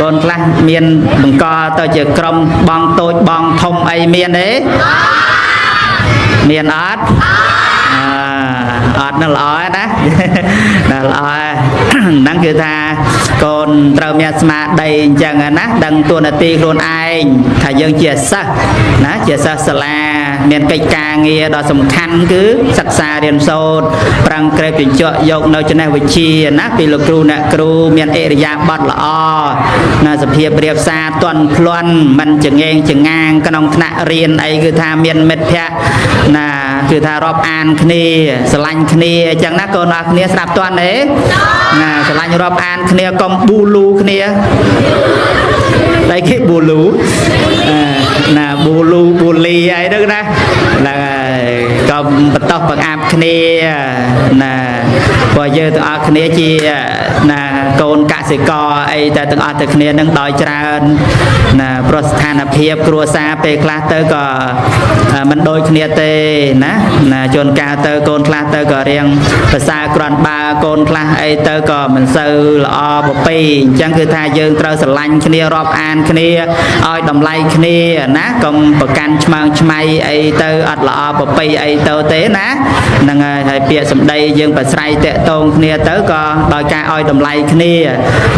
កូនខ្លះមានបង្កទៅជាក្រុមបងតូចបងធំអីមានទេមានអត់អត់នឹងល្អណាដល់ល្អហ្នឹងគឺថាកូនត្រូវមានស្មារតីអញ្ចឹងណាដឹងតួនាទីខ្លួនឯងថាយើងជាសិស្សណាជាសិស្សសាលាមានកិច្ចការងារដ៏សំខាន់គឺសិក្សារៀនសូត្រប្រឹងក្រេបជញ្ជក់យកនៅចំណេះវិជ្ជាណាពីលោកគ្រូអ្នកគ្រូមានអរិយាប័ត្រល្អណាសភាពរៀបសារទន់ភ្លន់មិនចងេងចងាងក្នុងថ្នាក់រៀនអីគឺថាមានមិត្តភ័ក្តិណាគឺថារាប់អានគ្នាស្រឡាញ់គ្នាអញ្ចឹងណាកូនអរគ្នាស្ដាប់ទាន់ទេណាស្រឡាញ់រាប់អានគ្នាកុំប៊ូលូគ្នាតែគេប៊ូលូណាប៊ូលូប៊ូលីអីហ្នឹងណាហ្នឹងហើយកុំបន្តោសបង្អាប់គ្នាណាព្រោះយើងទាំងអស់គ្នាជាណាកូនកសិករអីតែទាំងអស់តែគ្នានឹងដោយច្រើនណាព្រោះស្ថានភាពគ្រួសារពេលខ្លះទៅក៏មិនដូចគ្នាទេណាណាជួនកាលទៅកូនខ្លះទៅក៏រៀងប្រសើរគ្រាន់បើកូនខ្លះអីទៅក៏មិនសូវល្អពពីអញ្ចឹងគឺថាយើងត្រូវស្រឡាញ់គ្នារាប់អានគ្នាឲ្យតម្លៃគ្នាណាកុំប្រកាន់ឆ្មើងឆ្មៃអីទៅអត់ល្អពពីអីទៅទេណាហ្នឹងហើយហើយពាក្យសម្ដីយើងប្រស្រ័យតាក់ទងគ្នាទៅក៏ដោយការឲ្យតម្លៃគ្នា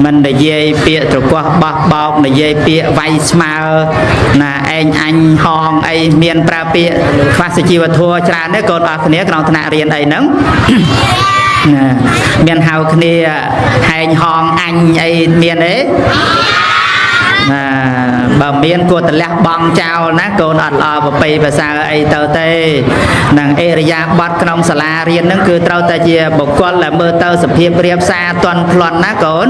មិននិយាយពាក្យត្រកោះបោះបោកនិយាយពាក្យវាយស្មើណាឯងអញហងអីមានប្រើពាក្យខ្វះសុជីវធម៌ច្រើនទេកូនអស់គ្នាក្នុងថ្នាក់រៀនអីហ្នឹងណាមានហៅគ្នាហែងហងអញអីមានទេណាបើមានគួរតលះបងចោលណាកូនអត់ល្អប្រពៃភាសាអីទៅទេនឹងអរិយាប័ត្រក្នុងសាលារៀនហ្នឹងគឺត្រូវតែជាបុគ្គលដែលមើលទៅសភាពរៀបសារទន់ភ្លន់ណាកូន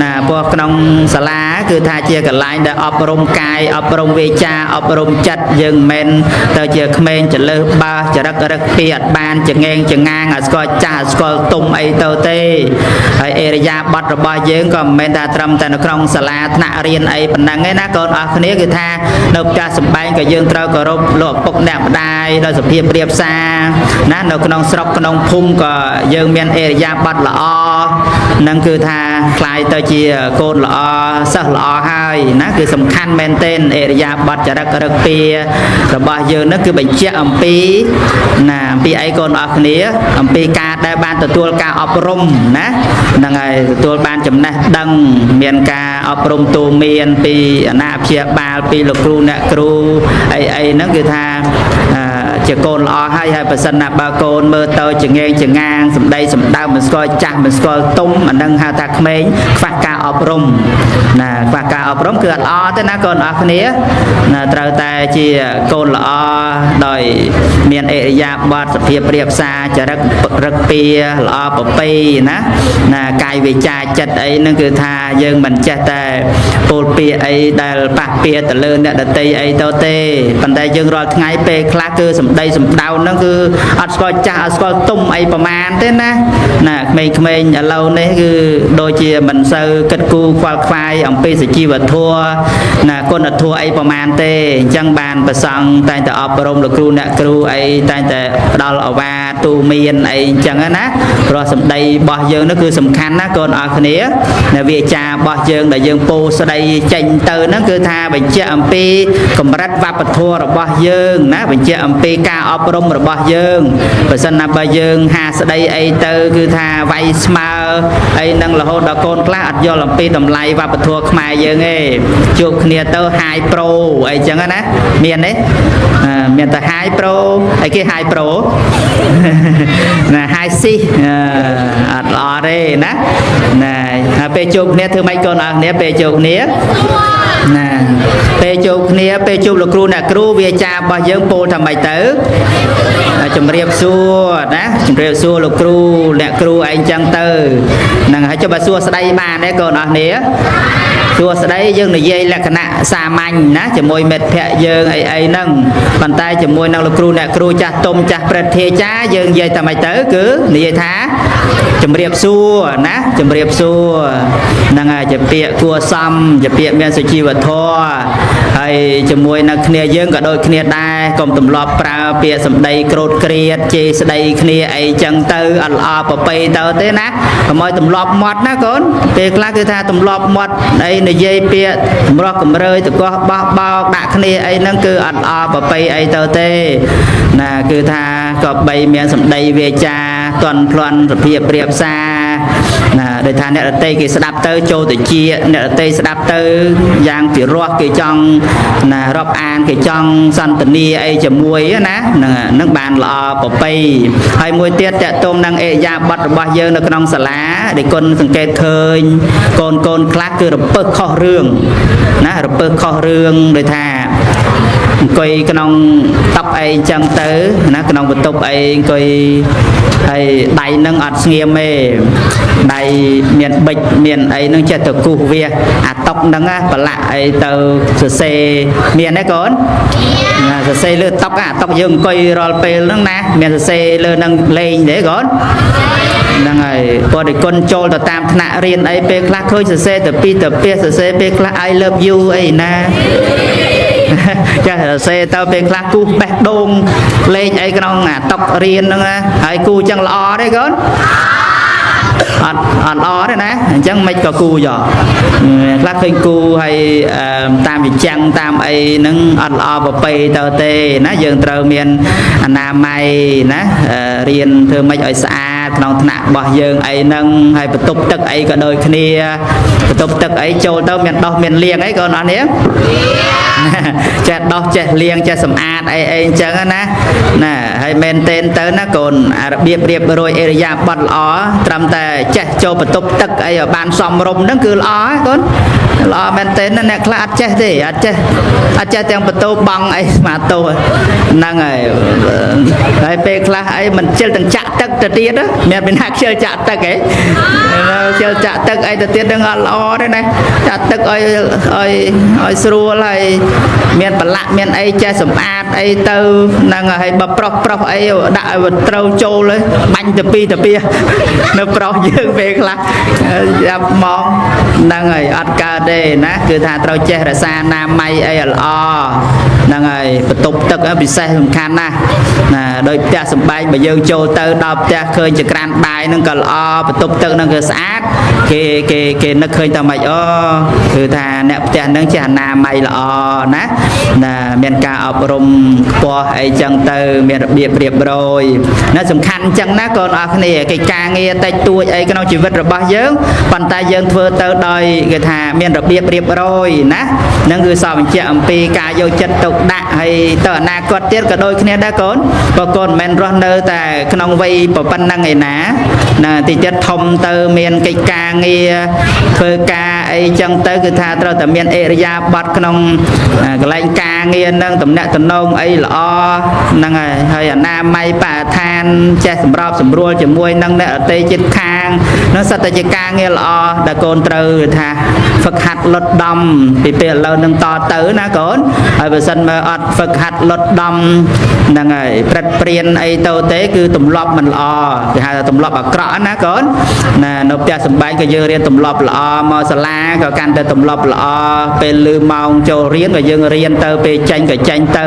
ណាព្រោះក្នុងសាលាគឺថាជាកន្លែងដែលអប់រំកាយអប់រំវាចាអប់រំចិត្តយើងមិនមែនទៅជាក្មេងចលើសបើចរិតរឹកពីអត់បានចងេងចងាងអត់ស្គាល់ចាស់អត់ស្គាល់ទុំអីទៅទេហើយអរិយាប័ត្ររបស់យើងក៏មិនមែនថាត្រឹមតែនៅក្នុងសាលាថ្នាក់រៀនអីប៉ុណ្ណឹងឯណាកូនអស់គ្នាគឺថានៅផ្ទះសម្បែងក៏យើងត្រូវគោរពលោកឪពុកអ្នកម្ដាយដោយសភាពរៀបសារណានៅក្នុងស្រុកក្នុងភូមិក៏យើងមានអរិយាប័ត្រល្អនឹងគឺថាคล้ายទៅជាកូនល្អសិស្សល្អហើយណាគឺសំខាន់មែនទែនអរិយាប័ត្រចរិតរឹកពីរបស់យើងនឹងគឺបញ្ជាក់អំពីណាអំពីអីកូនអស់គ្នាអំពីការដែលបានទទួលការអប់រំណាហ្នឹងហើយទទួលបានចំណេះដឹងមានការអប់រំទូមានពីអាណាព្យាបាលពីលោកគ្រូអ្នកគ្រូអីអីហ្នឹងគឺថាជាកូនល្អហើយហើយបើសិនណាបើកូនមើលទៅចងេងចងាងសម្ដីសម្ដើមមិនស្គាល់ចាស់មិនស្គាល់ទុំអានឹងហៅថាក្មេងខ្វះការអប់រំណាខ្វះការអប់រំគឺអត់ល្អទេណាកូនអស់គ្នាណាត្រូវតែជាកូនល្អដោយមានអរិយាប័ត្រសភាពរៀបសារចរិតរឹកពីល្អប្រពៃណាណាកាយវិចាចិត្តអីហ្នឹងគឺថាយើងមិនចេះតែពោលពាក្យអីដែលប៉ះពាទៅលើអ្នកដតីអីទៅទេប៉ុន្តែយើងរាល់ថ្ងៃពេលខ្លះគឺសម្ដីសម្ដៅហ្នឹងគឺអត់ស្គាល់ចាស់អត់ស្គាល់ទុំអីប្រមាណទេណាណាក្មេងៗឥឡូវនេះគឺដូចជាមិនសូវគិតគូរខ្វល់ខ្វាយអំពីសុជីវធម៌ណាគុណធម៌អីប្រមាណទេអញ្ចឹងបានប្រសង់តែងតែអប់រំលោកគ្រូអ្នកគ្រូអីតែងតែផ្ដល់អវាទទូមានអីអញ្ចឹងណាព្រោះសម្ដីរបស់យើងនោះគឺសំខាន់ណាកូនអរគ្នានៅវាចារបស់យើងដែលយើងពោស្ដីចេញទៅហ្នឹងគឺថាបញ្ជាក់អំពីកម្រិតវប្បធម៌របស់យើងណាបញ្ជាក់អំពីការអប់រំរបស់យើងបើសិនណាបើយើងហាស្ដីអីទៅគឺថាវាយស្មើ អីនឹងរហូតដល់កូនខ្លះអត់យល់អំពីតម្លៃវប្បធម៌ខ្មែរយើងទេជួបគ្នាទៅ hi bro អីចឹងណាមានទេមានតែ hi bro អីគេ hi bro ណា hi sis អត់ល្អទេណាណាហើយពេលជួបគ្នាធ្វើម៉េចកូនអស់គ្នាពេលជួបគ្នាណាពេលជួបគ្នាពេលជួបលោកគ្រូអ្នកគ្រូវាចារបស់យើងពោលថាម៉េចទៅជំរាបសួរណាជំរាបសួរលោកគ្រូអ្នកគ្រូឯងចឹងទៅហ្នឹងហើយចុះបើសួរស្ដីបានទេកូនអស់គ្នាសួរស្ដីយើងនិយាយលក្ខណៈសាមញ្ញណាជាមួយមិត្តភ័ក្តិយើងអីអីហ្នឹងប៉ុន្តែជាមួយនឹងលោកគ្រូអ្នកគ្រូចាស់ទុំចាស់ព្រឹទ្ធាចារ្យយើងនិយាយតែម៉េចទៅគឺនិយាយថាជំរាបសួរណាជំរាបសួរហ្នឹងហើយជាពាក្យគួរសមជាពាក្យមានសុជីវធម៌ហើយជាមួយនឹងគ្នាយើងក៏ដូចគ្នាដែរកុំទម្លាប់ប្រើពាក្យសម្ដីក្រោតក្រៀតជេរស្ដីគ្នាអីចឹងទៅអត់ល្អប្រពៃទៅទេណាកុំឲ្យទម្លាប់មាត់ណាកូនពេលខ្លះគឺថាទម្លាប់មាត់អីនិយាយពាក្យចម្រោះកម្រើយតកោះបោះបោកដាក់គ្នាអីហ្នឹងគឺអត់ល្អប្រពៃអីទៅទេណាគឺថាក៏បីមានសម្ដីវាចាតន់ភ្លន់សភាពរៀបសារណាដោយថាអ្នកដតីគេស្ដាប់ទៅចូលទៅជាអ្នកដតីស្ដាប់ទៅយ៉ាងពិរោះគេចង់ណារាប់អានគេចង់សន្ទនាអីជាមួយណាហ្នឹងបានល្អប្រពៃហើយមួយទៀតតកតងនឹងអេយ៉ាប័តរបស់យើងនៅក្នុងសាលាដែលគុណសង្កេតឃើញកូនកូនខ្លះគឺរពឹសខុសរឿងណារពឹសខុសរឿងដោយថាអង្គុយក្នុងតុអីចឹងទៅណាក្នុងបន្ទប់អីអង្គុយហើយដៃនឹងអត់ស្ងៀមទេដៃមានបិចមានអីនឹងចេះទៅគូសវាអាតុកហ្នឹងណាប្រឡាក់អីទៅសរសេរមានទេកូនណាសរសេរលើតុកអាតុកយើងអង្គុយរាល់ពេលហ្នឹងណាមានសរសេរលើហ្នឹងលេងទេកូនហ្នឹងហើយពលិគុណចូលទៅតាមថ្នាក់រៀនអីពេលខ្លះឃើញសរសេរទៅពីទៅពីសរសេរពេលខ្លះ I love you អីណាចាសរសេរទៅពេលខ្លះគូសបេះដូងលេងអីក្នុងអាតុករៀនហ្នឹងណាហើយគូចឹងល្អទេកូនអត់អត់ល្អទេណាអញ្ចឹងមិនក៏គូយោខ្លះឃើញគូហើយតាមវិចាំងតាមអីហ្នឹងអត់ល្អប្រពៃទៅទេណាយើងត្រូវមានអនាម័យណារៀនធ្វើម៉េចឲ្យស្អាតក្នុងថ្នាក់របស់យើងអីហ្នឹងហើយបន្ទប់ទឹកអីក៏ដូចគ្នាបន្ទប់ទឹកអីចូលទៅមានដោះមានលាងអីកូនអត់នេះចេះដោះចេះលាងចេះសម្អាតអីអីអញ្ចឹងណាណាហើយមែនទែនទៅណាកូនអារបៀបរៀបរយអេរិយាបថល្អត្រឹមតែចេះចូលបន្ទប់ទឹកអីឲ្យបានសមរម្យហ្នឹងគឺល្អហើយកូនល្អមែនទែនណាអ្នកខ្លះអត់ចេះទេអត់ចេះអត់ចេះទាំងបន្ទោបង់អីស្មាតោហ្នឹងហើយហើយពេលខ្លះអីមិនជិលទាំងចាក់ទឹកទៅទៀតមានពីណាខ្ជិលចាក់ទឹកហីខ្ជិលចាក់ទឹកអីទៅទៀតហ្នឹងអត់ល្អទេណាចាក់ទឹកឲ្យឲ្យឲ្យស្រួលហើយមានប្រឡាក់មានអីចេះសម្អាតអីទៅហ្នឹងហើយបើប្រុសប្រុសអីដាក់ឲ្យត្រូវចូលបាញ់ទៅពីទៅពីនៅប្រុសយើងពេលខ្លះយ៉ាប់មកហ្នឹងហើយអត់កើតទេណាគឺថាត្រូវចេះរក្សាអនាម័យអីឲ្យល្អហ្នឹងហើយបន្ទប់ទឹកពិសេសសំខាន់ណាស់ណាដោយផ្ទះសំបែងបើយើងចូលទៅដល់ផ្ទះឃើញចក្រានបាយហ្នឹងក៏ល្អបន្ទប់ទឹកហ្នឹងក៏ស្អាតគេគេគេនឹកឃើញតែម៉េចអូគឺថាអ្នកផ្ទះហ្នឹងចេះអនាម័យល្អណាណាមានការអប់រំខ្ពស់អីចឹងទៅមានរបៀបរៀបរយណាសំខាន់ចឹងណាកូនអរគ្នាកិច្ចការងារតិចតួចអីក្នុងជីវិតរបស់យើងប៉ុន្តែយើងធ្វើទៅដោយគេថាមានរបៀបរៀបរយណានឹងគឺសបញ្ជាក់អំពីការយកចិត្តទុកដាក់ហើយទៅអនាគតទៀតក៏ដូចគ្នាដែរកូនបើកូនមិនមែនរស់នៅតែក្នុងវ័យប៉ុណ្ណឹងឯណាណាទីទៀតធំទៅមានកិច្ចការងារធ្វើការអីចឹងទៅគឺថាត្រូវតែមានអិរិយាបថក្នុងកន្លែងការងារនឹងតំណាក់តំណងអីល្អហ្នឹងហើយហើយអនាម័យបរិស្ថានចេះសម្របសម្រួលជាមួយនឹងអ្នកដទៃជិតខាងនឹងសិតតែជាការងារល្អដែលកូនត្រូវថាហ្វឹកហាត់លត់ដំពីពេលឥឡូវនឹងតទៅណាកូនហើយបើសិនមើលអត់ហ្វឹកហាត់លត់ដំហ្នឹងហើយព្រឹត្តព្រានអីទៅទេគឺទម្លាប់មិនល្អគេហៅថាទម្លាប់អាក្រក់ណាកូនណានៅផ្ទះសម្បែងក៏យើងរៀនទម្លាប់ល្អមកសាលាក៏កាន់តែទម្លាប់ល្អពេលលឺម៉ោងចូលរៀនក៏យើងរៀនទៅពេលចេញក៏ចេញទៅ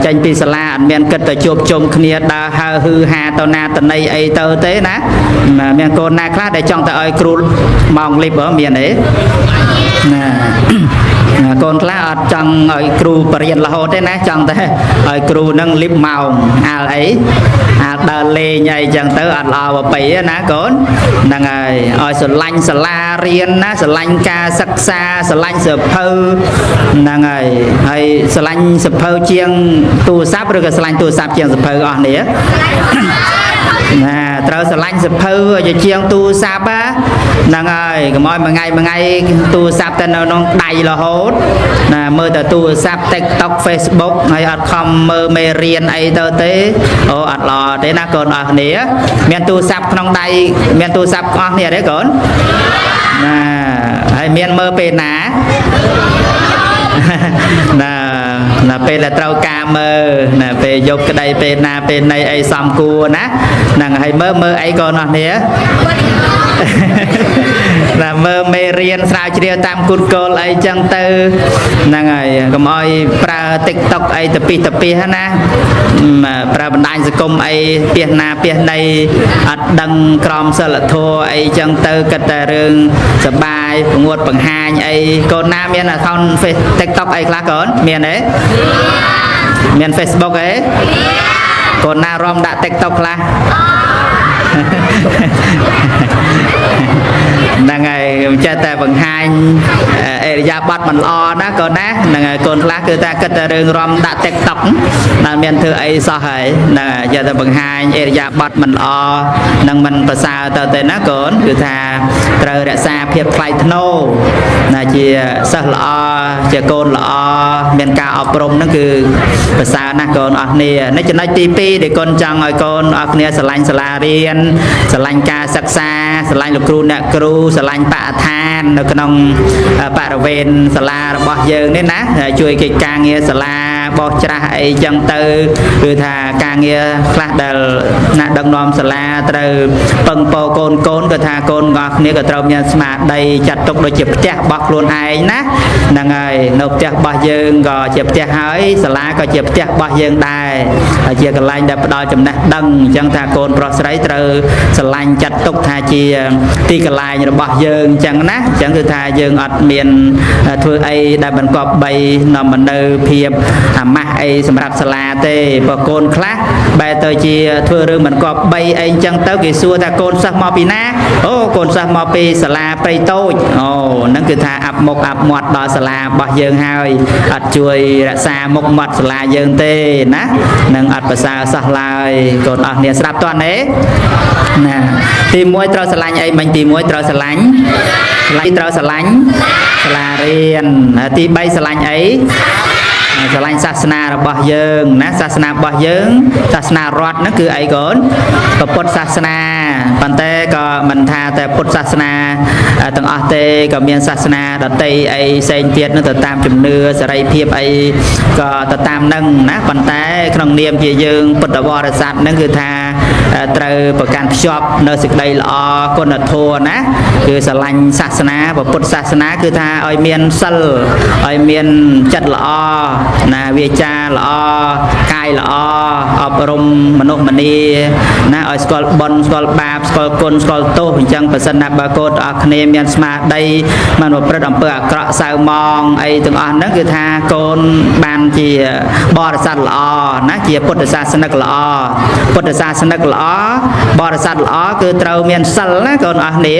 ចេញពីសាលាអត់មានគិតទៅជួបជុំគ្នាដើរហើហ៊ឺហាទៅណាតណីអីទៅទេណាមានកូនណាខ្លះដែលចង់ទៅឲ្យគ្រូម៉ោងលីបមានទេណា កូនខ្លះអត់ចង់ឲ្យគ្រូបរៀនរហូតទេណាចង់តែឲ្យគ្រូនឹងលិបម៉ោងអាលអីអាលដើរលេងអីចឹងទៅអត់ល្អប្រពៃណាកូនហ្នឹងហើយឲ្យស្រឡាញ់សាលារៀនណាស្រឡាញ់ការសិក្សាស្រឡាញ់សភៅហ្នឹងហើយហើយស្រឡាញ់សភៅជាងទូរស័ព្ទឬក៏ស្រឡាញ់ទូរស័ព្ទជាងសភៅអស់នេះណាត្រូវស្រឡាញ់សភៅឲ្យជាងទូរស័ព្ទហ្នឹងហើយកុំឲ្យមួយថ្ងៃមួយថ្ងៃទូរស័ព្ទតែនៅក្នុងដៃរហូតណាមើលតែទូរស័ព្ទ TikTok Facebook ហើយអត់ខំមើលមេរៀនអីទៅទេអូអត់ល្អទេណាកូនអស់គ្នាមានទូរស័ព្ទក្នុងដៃមានទូរស័ព្ទអស់គ្នាទេកូនណាហើយមានមើលពេលណាណាណាពេលដែលត្រូវការមើលណាពេលយប់ក្តីពេលណាពេលណីអីសំគួរណាហ្នឹងហើយមើលមើលអីកូនអស់គ្នាណាមើលមេរៀនស្រាវជ្រាវតាម Google អីចឹងទៅហ្នឹងហើយកុំឲ្យប្រើ TikTok អីទៅពីទៅពីណាប្រើបណ្ដាញសង្គមអីពីណាពីណីអត់ដឹងក្រមសិលធម៌អីចឹងទៅគិតតែរឿងសបាយប្រងួតបង្ហាញអីកូនណាមាន account Face TikTok អីខ្លះកូនមានទេមាន Facebook ទេកូនណារំដាក់ TikTok ខ្លះហ្នឹងហើយខ្ញុំចេះតែបង្ហាញអេរិយាប័ត្រមិនល្អណាកូនណាហ្នឹងហើយកូនខ្លះគឺតែគិតតែរឿងរំដាក់ TikTok ដែលមានធ្វើអីសោះហើយហ្នឹងហើយចេះតែបង្ហាញអេរិយាប័ត្រមិនល្អនិងមិនប្រសើរទៅទេណាកូនគឺថាត្រូវរក្សាភាពថ្លៃថ្នូរណាជាសិស្សល្អជាកូនល្អមានការអប់រំហ្នឹងគឺប្រសើរណាស់កូនអស់គ្នានេះចំណុចទី2ដែលកូនចង់ឲ្យកូនអស់គ្នាស្រឡាញ់សាលារៀនស្រឡាញ់ការសិក្សាស្រឡាញ់លោកគ្រូអ្នកគ្រូស្រឡាញ់បរិស្ថាននៅក្នុងបរិវេណសាលារបស់យើងនេះណាជួយកិច្ចការងារសាលាបោះច្រាស់អីចឹងទៅគឺថាការងារខ្លះដែលណាដឹកនាំសាលាត្រូវពឹងពោកូនកូនគឺថាកូនរបស់គ្នាក៏ត្រូវមានស្មារតីចាត់ទុកដូចជាផ្ទះរបស់ខ្លួនឯងណាហ្នឹងហើយនៅផ្ទះរបស់យើងក៏ជាផ្ទះហើយសាលាក៏ជាផ្ទះរបស់យើងដែរហើយជាកន្លែងដែលផ្ដល់ចំណេះដឹងអញ្ចឹងថាកូនប្រុសស្រីត្រូវស្រឡាញ់ចាត់ទុកថាជាទីកន្លែងរបស់យើងអញ្ចឹងណាអញ្ចឹងគឺថាយើងអត់មានធ្វើអីដែលបង្កប់បីនាំមកនៅភាពអាម៉ាស់អីសម្រាប់សាលាទេបើកូនខ្លះបែរទៅជាធ្វើរឿងបង្កប់បីអីអញ្ចឹងទៅគេសួរថាកូនសិស្សមកពីណាអូកូនសិស្សមកពីសាលាព្រៃតូចអូហ្នឹងគឺថាអាប់មុខអាប់មាត់ដល់សាលារបស់យើងហើយអត់ជួយរក្សាមុខមាត់សាលាយើងទេណានឹងអត់ប្រសើរសោះឡើយកូនអស់គ្នាស្ដាប់តន់ទេណាទី1ត្រូវស្រឡាញ់អីមិញទី1ត្រូវស្រឡាញ់ត្រូវស្រឡាញ់សាលារៀនទី3ស្រឡាញ់អីស្រឡាញ់សាសនារបស់យើងណាសាសនារបស់យើងសាសនារដ្ឋហ្នឹងគឺអីកូនពុទ្ធសាសនាប៉ុន្តែក៏មិនថាតែពុទ្ធសាសនាទាំងអស់ទេក៏មានសាសនាដទៃអីផ្សេងទៀតនោះទៅតាមជំនឿសេរីភាពអីក៏ទៅតាមនឹងណាប៉ុន្តែក្នុងនាមជាយើងពុទ្ធបរិស័ទហ្នឹងគឺថាត្រូវប្រកាន់ភ្ជាប់នៅសេចក្តីល្អគុណធម៌ណាគឺស្រឡាញ់សាសនាពុទ្ធសាសនាគឺថាឲ្យមានសិលឲ្យមានចិត្តល្អណាវាចាល្អកាយល្អអប់រំមនុស្សម្នាណាឲ្យស្គាល់បុណ្យស្គាល់បាបស្គាល់គុណស្គាល់ទោសអញ្ចឹងបើសិនណាបើកូនអស់គ្នាមានស្មារតីមិនប្រព្រឹត្តអំពើអាក្រក់សៅមងអីទាំងអស់ហ្នឹងគឺថាកូនបានជាបរិស័ទល្អណាជាពុទ្ធសាសនិកល្អពុទ្ធសាសនិកល្អបរិស័ទល្អគឺត្រូវមានសិលណាកូនអស់គ្នា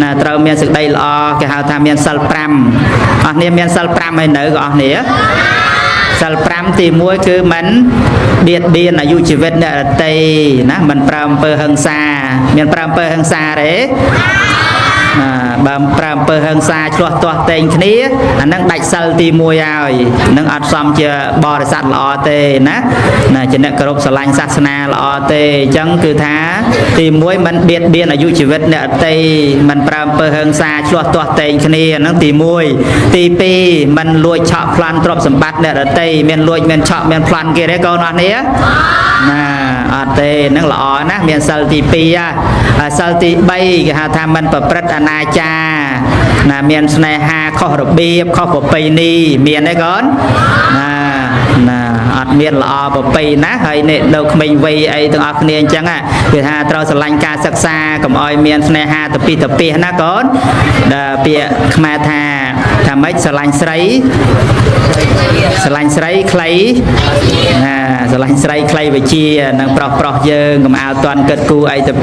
ណាត្រូវមានសេចក្តីល្អគេហៅថាមានសិល5អស់គ្នាមានសិល5ហើយនៅកអស់គ្នាសិល5ទី1គឺមិនបៀតបៀនអាយុជីវិតអ្នកដទៃណាមិនប្រើអំពើហិង្សាមានប្រើអំពើហិង្សាទេណាបើប្រើអំពើហិង្សាឆ្លោះទាស់តែងគ្នាអានឹងដាច់សិលទី1ហើយនឹងអត់សមជាបរិស័ទល្អទេណាណាជាអ្នកគោរពស្រឡាញ់សាសនាល្អទេអញ្ចឹងគឺថាទី1មិនបៀតបៀនអាយុជីវិតអ្នកដទៃមិនប្រើអំពើហិង្សាឆ្លោះទាស់តែងគ្នាហ្នឹងទី1ទី2មិនលួចឆក់ប្លន់ទ្រព្យសម្បត្តិអ្នកដទៃមានលួចមានឆក់មានប្លន់គេទេកូនអស់នេះណាអត់ទេហ្នឹងល្អណាស់មានសិលទី2ហើយសិលទី3គេហៅថាមិនប្រព្រឹត្តអនាចារណាមានស្នេហាខុសរបៀបខុសប្រពៃណីមានទេកូនណាណាអត់មានល្អប្រពៃណាហើយនេះនៅក្មេងវ័យអីទាំងអស់គ្នាអញ្ចឹងគឺថាត្រូវស្រឡាញ់ការសិក្សាកុំឲ្យមានស្នេហាទៅពីទៅពីណាកូនដែលពាក្យខ្មែរថា ថាម៉េចស្រឡាញ់ស្រីស្រឡាញ់ស្រីខ្លីណាស្រឡាញ់ស្រីខ្លីវិជានឹងប្រុសប្រុសយើងកុំអាលតន់គិតគូអីទៅពី